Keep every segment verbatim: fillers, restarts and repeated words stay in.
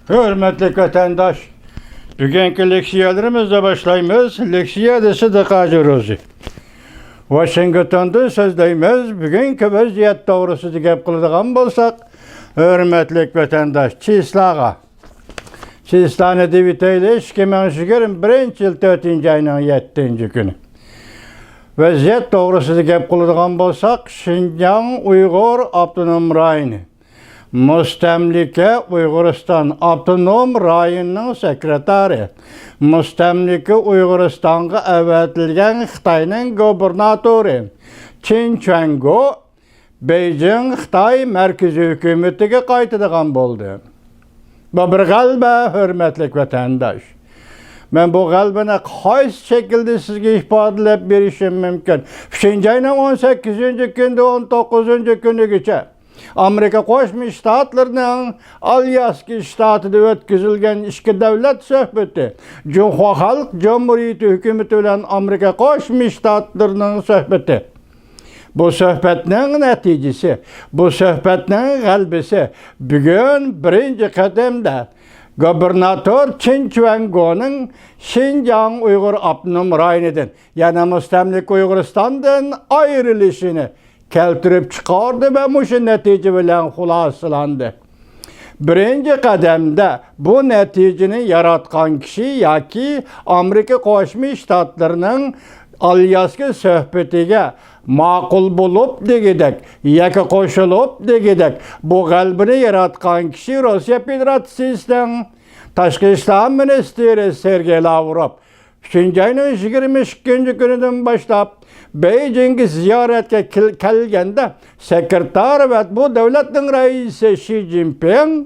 ھۆرمەتلىك ۋەتەنداش، بۈگۈنكى لېكسىيەلىرىمىزنى باشلايمىز. لېكسىيەدە سىدىق ھاجى روزى. ۋاشىنگتوندىن سۆزلەيمىز. بۈگۈنكى ۋەزىيەت توغرىسىدا گەپ قىلىدىغان بولساق، ھۆرمەتلىك ۋەتەنداش، چىسلاغا، چىسلانى دېۋىتەيلى، ئىككى مىڭ يىگىرمە بىرىنچى يىل تۆتىنچى ئاينىڭ يەتتىنچى كۈنى. ۋەزىيەت توغرىسىدا گەپ قىلىدىغان بولساق، شىنجاڭ ئۇيغۇر ئاپتونوم رايونى، مۇستەملىكە ئۇيغۇرىستان ئاپتونوم رايونىنىڭ سېكرېتارى، مۇستەملىكە ئۇيغۇرىستانغا ئەۋەتىلگەن خىتاينىڭ گۇبېرناتورى چېن چۈەنگو بېيجىڭ خىتاي مەركىزىي ھۆكۈمىتىگە قايتىدىغان بولدى. بۇ بىر غەلىبە، ھۆرمەتلىك ۋەتەنداش. مەن بۇ غەلىبىنى قايسى شەكىلدە سىزگە ئىپادىلەپ بېرىشىم مۇمكىن؟ ئۈچىنچى ئاينىڭ ئون سەككىزىنچى كۈنىدىن ئون توققۇزىنچى كۈنىگىچە ئامېرىكا قوشما شتاتلىرىنىڭ ئالياسكا شتاتىدا ئۆتكۈزۈلگەن ئىككى دۆلەت سۆھبىتى، جۇڭخۇا خەلق جۇمھۇرىيىتى ھۆكۈمىتى بىلەن ئامېرىكا قوشما شتاتلىرىنىڭ سۆھبىتى. بۇ سۆھبەتنىڭ نەتىجىسى، بۇ سۆھبەتنىڭ غەلىبىسى بۈگۈن بىرىنچى قەدەمدە گۇبېرناتور چېن چۈەنگونىڭ شىنجاڭ ئۇيغۇر ئاپتونوم رايونىدىن، يەنى مۇستەملىكە ئۇيغۇرىستاندىن ئايرىلىشىنى كەلتۈرۈپ چىقاردى ۋە مۇشۇ نەتىجە بىلەن خۇلاسىلاندى. بىرىنچى قەدەمدە بۇ نەتىجىنى ياراتقان كىشى ياكى ئامېرىكا قوشما شتاتلىرىنىڭ ئالياسكا سۆھبىتىگە ماقۇل بولۇپ دېگۈدەك، ياكى قوشۇلۇپ دېگۈدەك، بۇ غەلىبىنى ياراتقان كىشى روسىيە فېدېراتسىيىسىنىڭ تاشقى ئىشلار مىنىستىرى سېرگېي لاۋروف. ئۈچىنچى ئاينىڭ يىگىرمە ئىككىنچى كۈنىدىن باشلاپ بېيجىڭگە زىيارەتكە كېل-، كەلگەندە، سېكرېتار ۋە بۇ دۆلەتنىڭ رەئىسى شى جىنپىڭ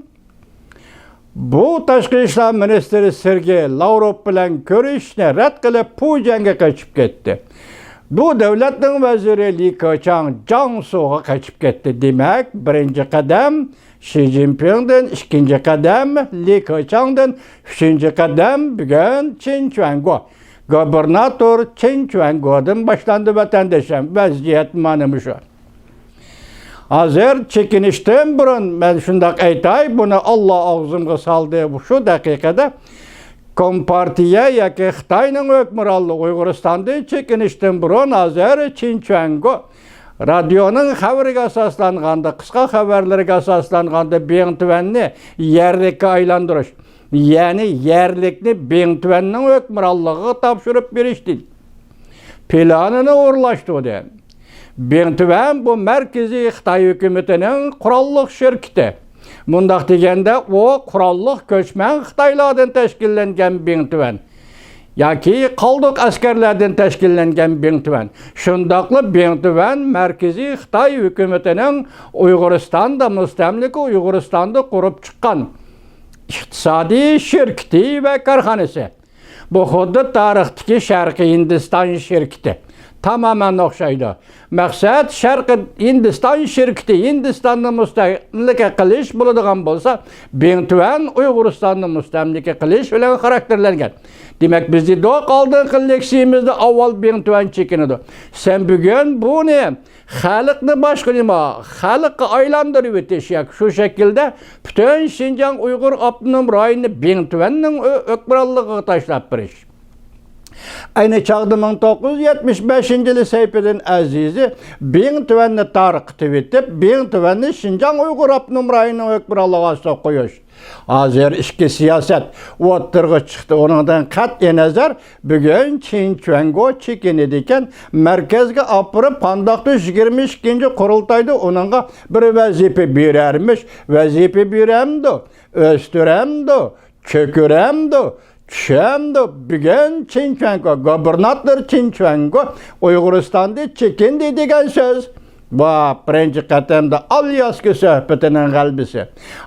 بۇ تاشقى ئىشلار مىنىستىرى سېرگېي لاۋروف بىلەن كۆرۈشۈشنى رەت قىلىپ، پۇجيەنگە قېچىپ كەتتى. بۇ دۆلەتنىڭ ۋەزىرى لى كېچاڭ جياڭسۇغا قېچىپ كەتتى. دېمەك، بىرىنچى قەدەم شى جىنپىڭدىن، ئىككىنچى قەدەم لى كېچاڭدىن، ئۈچىنچى قەدەم بۈگۈن چېن چۈەنگو، گۇبېرناتور چېن چۈەنگودىن باشلاندى، ۋەتەندىشىم. ۋەزىيەت مانا مۇشۇ. ھازىر چېكىنىشتىن بۇرۇن مەن شۇنداق ئېيتاي، بۇنى ئاللا ئاغزىمغا سالدى. شۇ دەقىقىدە كومپارتىيە ياكى خىتاينىڭ ھۆكۈمرانلىقى ئۇيغۇرىستاندىن چېكىنىشتىن بۇرۇن ھازىر چېن چۈەنگو رادىيونىڭ خەۋىرىگە ئاساسلانغاندا، قىسقا خەۋەرلىرىگە ئاساسلانغاندا، بىڭتۈەننى يەرلىككە ئايلاندۇرۇش، يەنى يەرلىكنى بىڭتۈەننىڭ ھۆكۈمرانلىقىغا تاپشۇرۇپ بېرىشتى. پىلانىنى ئورۇنلاشتۇردى. بىڭتۈەن بۇ مەركىزىي خىتاي ھۆكۈمىتىنىڭ قوراللىق شىركىتى. مۇنداق دېگەندە، ئۇ قوراللىق كۆچمەن خىتايلاردىن تەشكىللەنگەن بىڭتۈەن ياكى قالدۇق ئەسكەرلەردىن تەشكىللەنگەن بىڭتۈەن. شۇنداقلا بىڭتۈەن مەركىزىي خىتاي ھۆكۈمىتىنىڭ ئۇيغۇرىستاندا، مۇستەملىكە ئۇيغۇرىستاندا قۇرۇپ چىققان ئىقتىسادىي شىركىتى ۋە كارخانىسى. بۇ خۇددى تارىختىكى شەرقىي ھىندىستان شىركىتى. تامامەن ئوخشايدۇ. مەقسەت، شەرقىي ھىندىستان شىركىتى ھىندىستاننى مۇستەملىكە قىلىش بولىدىغان بولسا، بىڭتۈەن ئۇيغۇرىستاننى مۇستەملىكە قىلىش بىلەن خاراكتېرلەنگەن. دېمەك، بىز دېدۇق ئالدىنقى لېكسىيىمىزدە، ئاۋۋال بىڭتۈەن چېكىنىدۇ. سەن بۈگۈن بۇنى خەلقنى باشقا نېمە، خەلققە ئايلاندۇرۇۋېتىش ياكى شۇ شەكىلدە پۈتۈن شىنجاڭ ئۇيغۇر ئاپتونوم رايونىنى بىڭتۈەننىڭ ھۆ-، ھۆكۈمرانلىقىغا تاشلاپ بېرىش. ئەينى چاغدا مىڭ توققۇز يۈز يەتمىش بەشىنچى يىلى سەيپىدىن ئەزىزى بىڭتۈەننى تارقىتىۋېتىپ، بىڭتۈەننى شىنجاڭ ئۇيغۇر ئاپتونوم رايونىنىڭ ھۆكۈمرانلىقى ئاستىغا قويۇش. ھازىر ئىككى سىياسەت ئوتتۇرىغا چىقتى. ئۇنىڭدىن قەتئىينەزەر، بۈگۈن چېن چۈەنگو چېكىنىدىكەن، مەركەزگە ئاپىرىپ، قانداقتۇر يىگىرمە ئىككىنچى قۇرۇلتايدا ئۇنىڭغا بىر ۋەزىپە بېرەرمىش. ۋەزىپە بېرەمدۇ؟ ئۆستۈرەمدۇ؟ چۆكۈرەمدۇ؟ چۈشەمدۇ؟ بۈگۈن چېن چۈەنگو، گۇبېرناتور چېن چۈەنگو ئۇيغۇرىستاندىن چېكىندى دېگەن سۆز. بۇ بىرىنچى قېتىمدا ئالياسكا سۆھبىتىنىڭ غەلىبىسى.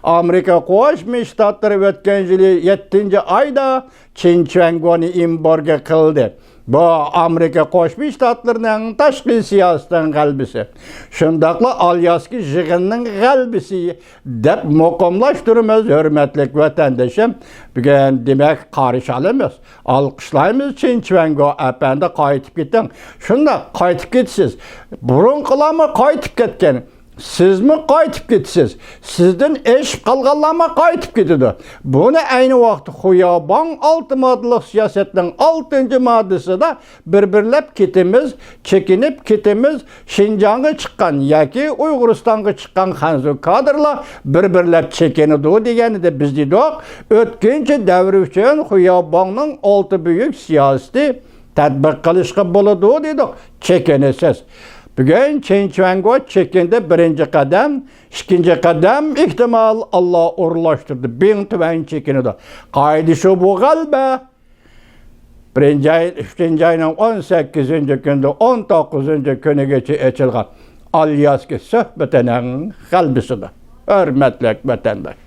ئامېرىكا قوشما شتاتلىرى ئۆتكەن يىلى يەتتىنچى ئايدا چېن چۈەنگونى ئېمبارگو قىلدى. بۇ ئامېرىكا قوشما شتاتلىرىنىڭ تاشقى سىياسىتىنىڭ غەلىبىسى. شۇنداقلا ئالياسكا يىغىنىنىڭ غەلىبىسى دەپ مۇقىملاشتۇرىمىز، ھۆرمەتلىك ۋەتەندىشىم. بۈگۈن، دېمەك، قارشى ئالىمىز، ئالقىشلايمىز، چېن چۈەنگو ئەپەندى، قايتىپ كېتىڭ. شۇنداق، قايتىپ كېتىسىز. بۇرۇنقىلارمۇ قايتىپ كەتكەن. سىزمۇ قايتىپ كېتىسىز. سىزدىن ئېشىپ قالغانلارمۇ قايتىپ كېتىدۇ. بۇنى ئەينى ۋاقىتتا خۇياۋباڭ ئالتە ماددىلىق سىياسەتنىڭ ئالتىنچى ماددىسىدا بىر-بىرلەپ كېتىمىز، چېكىنىپ كېتىمىز، شىنجاڭغا چىققان ياكى ئۇيغۇرىستانغا چىققان خەنزۇ كادىرلار بىر-بىرلەپ چېكىنىدۇ دېگەنىدە بىز دېدۇق، ئۆتكۈنچى دەۋر ئۈچۈن خۇياۋباڭنىڭ ئالتە بۈيۈك سىياسىتى تەتبىق قىلىشقا بولىدۇ دېدۇق. چېكىنىسىز. بۈگۈن چېن چۈەنگو چېكىندى، بىرىنچى قەدەم، ئىككىنچى قەدەم ئېھتىمال ئاللا ئورۇنلاشتۇردى. بىڭ تۈەن چېكىنىدۇ. قائىدە شۇ، بۇ غەلىبە. بىرىنچى ئاي، ئۈچىنچى ئاينىڭ ئون سەككىزىنچى كۈنىدە ئون توققۇزىنچى كۈنىگىچە ئېچىلغان ئالياسكا سۆھبىتىنىڭ غەلىبىسىدۇر. ھۆرمەتلىك ۋەتەنداش.